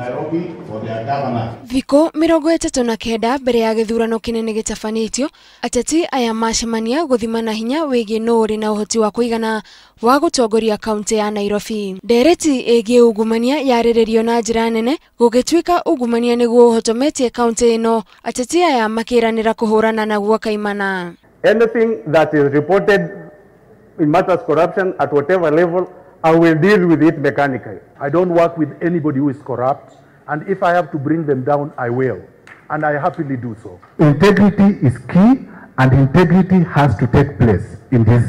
Nairobi for their governor. Thikũ 39 mbere ya gĩthurano kĩnene gĩtabanĩtio, ateti aya macemania gũthimana hinya wĩgiĩ nũ ũrĩ na ũhoti wa kũigana wa gũtongoria kaunti ya Nairobi. Ndereti ĩgiĩ ungumania yarĩrĩrio na njĩra nene gũgĩtuĩka ungumania nĩguo ũhotometie kaunti ĩno, ateti aya makĩranĩra kũhũrana naguo kaimana. Anything that is reported in matters corruption at whatever level, I will deal with it mechanically. I don't work with anybody who is corrupt, and if I have to bring them down, I will, and I happily do so. Integrity is key, and integrity has to take place in this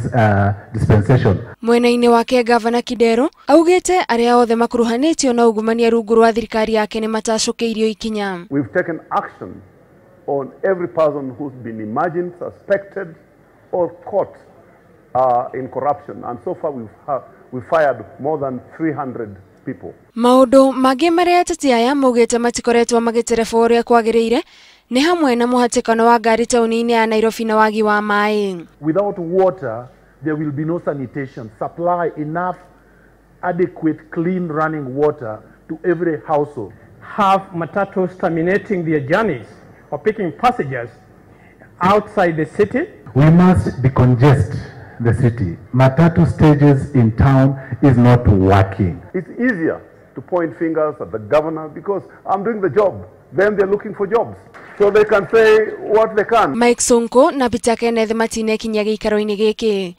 dispensation. Mwena-inĩ wake Gavana Kidero augĩte arĩa othe makuruhanĩtio na ungumania rungu rwa thirikari yake nĩ matacũkĩirio ikinya. We've taken action on every person who's been imagined, suspected, or caught in corruption, and so far we fired more than 300 people. Maũndũ mangĩ marĩa ateti aya maugĩte matikoretwo magĩtereba ũrĩa kwagĩrĩire nĩ hamwe na mũhatĩkano wa ngari taũni-inĩ ya Nairobi na wagi wa maĩ. Without water, there will be no sanitation. Supply enough adequate, clean running water to every household. Have matatus terminating their journeys or picking passengers outside the city. We must decongest the city. Matatu stages in town is not working. It's easier to point fingers at the governor because I'm doing the job. Then they're looking for jobs. So they can say what they can. Mike Sonko na Peter Kenneth matinekinya gĩikaro-inĩ gĩkĩ.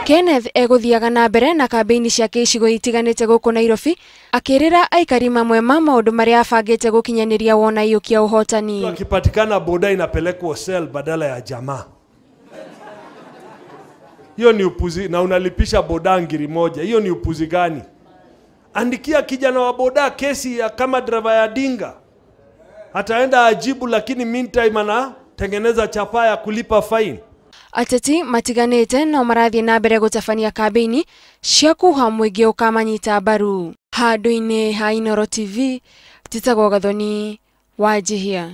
Kenneth egũthiaga na mbere na kambĩini ciake icigo itiganĩte gũkũ Nairobi akĩrĩra aikari mamwe ma maũndũ marĩa abangĩte gũkinyanĩria wona iyũkia ũhotani. Akipatikana boda inapelekwa cell badala ya jamaa. Hiyo ni upuzi, na unalipisha boda ngiri moja. Hiyo ni upuzi gani? Andikia kijana wa boda kesi ya kama driver ya dinga. Ataenda ajibu, lakini meantime anatengeneza chapa ya kulipa fine. Ateti matiganĩte no marathiĩ na mbere gũtabania kambĩini cia kuha mũingĩ ũkamanyita mbaru. Handũ-inĩ ha Inooro TV, Titagwo Gathoni wa Njihia.